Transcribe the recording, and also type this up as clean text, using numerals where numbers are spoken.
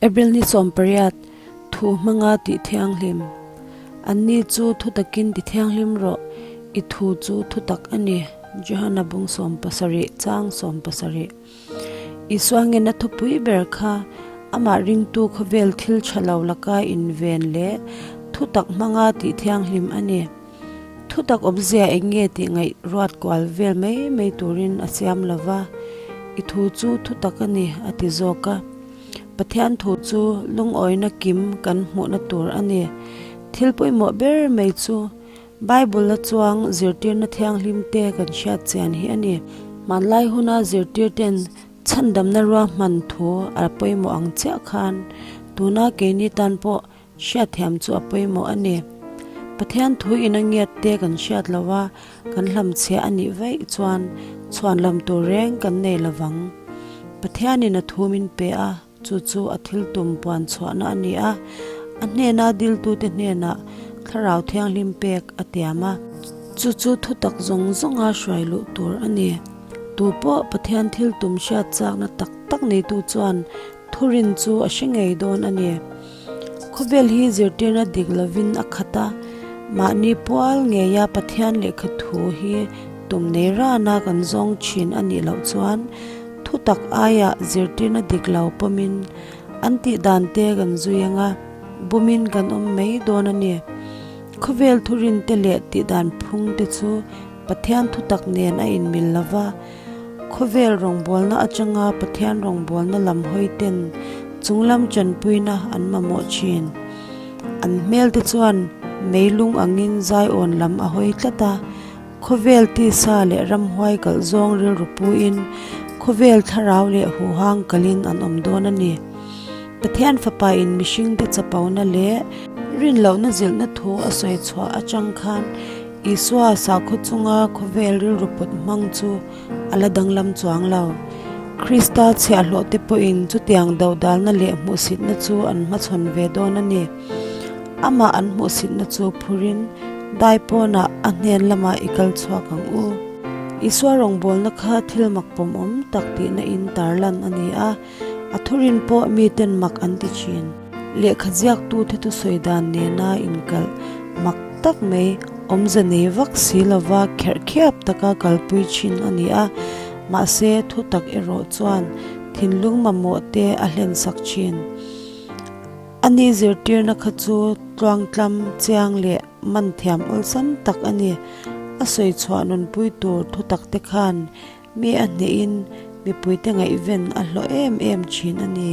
April ni 18, Thu hmanga tih thianghlim. Anni chu thutakin ti thianghlim rawh, i thu chu thutak a ni, Johana bung 70 chang 70. Isua ngena thupui ber kha amah ringtu khawvel thil tha lo laka inven leh thutak hmanga tih thianghlim a ni. Thutak awmzia eng nge tih ngaih ruat kual vel mai mai turin a siam lo va, I thu chu thutak a ni, a ti zawk a. Pathian thu chu lungawina kim kan hmuhna tur a ni. Thil pawimawh ber mai chu Bible-a chuang zirtirna thianghlim te kan hriat chian hi a ni. Hmanlai huna zirtirten chhandamna ruahman thu a pawimawh ang chiah khan tuna keini tan pawh Hriatthiam chu a pawimawh a ni. Pathian thu in a ngiat te kan hriat lo a, kan hlamchhiah a nih vaih chuan chhuan lam tur reng kan nei lo vang. Pathianin a thu min pe a, chu chu a thil tum puan chhuahna a ni a, a hnena diltute hnenah Thlarau Thianghlim pek a tiam a. Chu chu thutak zawng zawnga hruai luh tur a ni. Tu pawh Pathian thil tum hriat chakna tak tak neitu chuan Thurin chu a hre ngei dawn a ni. Khawvel hi zirtirna dik lovin a khat a, mahni pual ngeia Pathian lehkha thu hi tum nei rana kan zawng thin a nih loh chuan thutak aiah zirtirna dik lo pawmin an tih dan te kan zui ang a, bumin kan awm mai dawn a ni. Khawvel thurin te leh tih dan phung te chu Pathian thutak nen a inmil lo va, Khawvel rawngbawlna atanga Pathian rawngbawlna lam hawi ten chunglam tanpuina an mamawh thin. An hmel te chuan meilung angin zaiawn lam a hawi tlat a, khawvel tisa leh ramhuai kalh zawng rilru puin khawvel thlarau leh huhang kalin an awm dawn a ni. Pathian Fapa in mihringte chapona leh rinlohna zilhna thu a sawi chhuah atang khan Isua sakhaw chunga khawvel rilru put hmang chu a la danglam chuang lo. Krista chhiahhlawhte pawhin chutiang dodalna leh hmuhsitna chu an hmachhawn ve dawn a ni. Amah an hmuhsitna chu phurin dai pawnah a hnen lamah i kal chhuak ang u. Isua rawngbawlna kha thil mak pawmawm tak tihna in tarlan a ni a, a thurin pawh miten mak an ti thin. Lehkha ziaktute thusawi dan nena inkalh mak tak mai awmze nei vak si lova kherh khiap taka kalpui thin a ni a, mahse thutak erawh chuan thinlung mamawh te a hlensak thin. A ni zirtirna kha chu tluangtlam chiang leh man thiam awlsam tak a ni. A sawi chhuah nunpui tur thutak te khan mi a hnehin mipuite ngaihven a hlawh em em thin a ni.